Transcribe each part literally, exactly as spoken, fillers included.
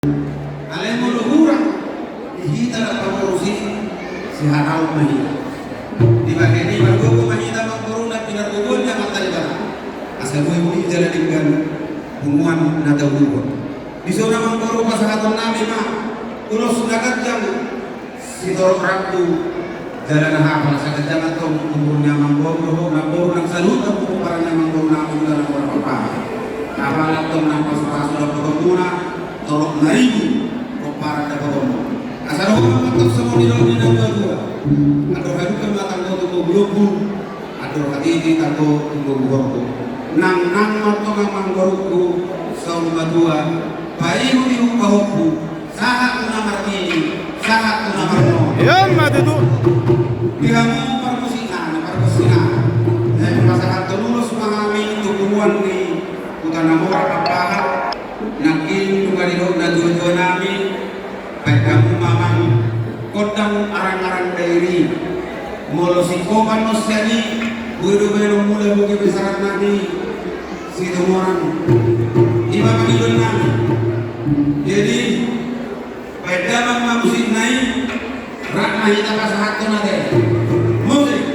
Alai molo hurang di hita na pangurusi, sihataon ma hita. Dibahen i margogo ma hita amangboru na pinargogoan ni Amanta Debata. Asa boi muli jala denggan punguan na tauduhon. Dison amangboru pasahatonnami ma ulos na ganjang sitorop rambu jala na hapal. Asa ganjang antong umur ni amangboru dohot namboru nang saluhut pomparan ni amangboru nami Tulang Amora Pakpahan. Hapal antong nang pasupasu dapotonmuna, torop na ribu pomparan dapotonmuna. Asa dohonon ma antong songon nidok ni natuatua: Andor halumpang ma tanggo tu lombu-lombu, andor hatiti tanggo tu lombu-lombu. Nangnang ma antong amangborungku saur matua, paihut-ihut pahompu, sahat tu na martini, sahat tu na marnono. Ia ma tutu. Di hamu parmusikna, parmusikna, na pasahathon ulos ma hami tu punguan ni Huta Namora Pakpahan. Nangkin nunga didok natuatua nami, baen hamu ma amang gondang arang-arang dairi. Molo singkopan on sian i, boi do baenonmuna boge besaranna di Situmorang. I ma pangidoan nami. Jadi, baen damang ma musikna i, rap ma hita pasahathon ate. Musik.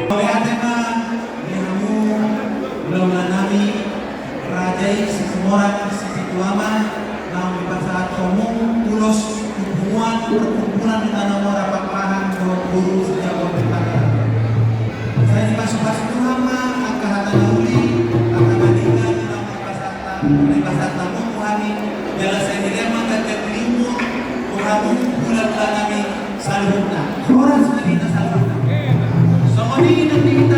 Mauliate ma di hamu hulahula nami, raja i Situmorang Sipitu Ama, naung dipasahat hamu ulos tu punguan perkumpulan Huta Namora Pakpahan dohot boru Setiabon Purnakarta. Sai dipasupasu Tuhan ma angka hata na uli, hata na denggan, na dipasahat, dipasahat hamu tu hami, jala sai dilehon ma ganjang ni umur tu hamu hulahula nami saluhutna. Horas ma di hita saluhutna. Songon i nang di hita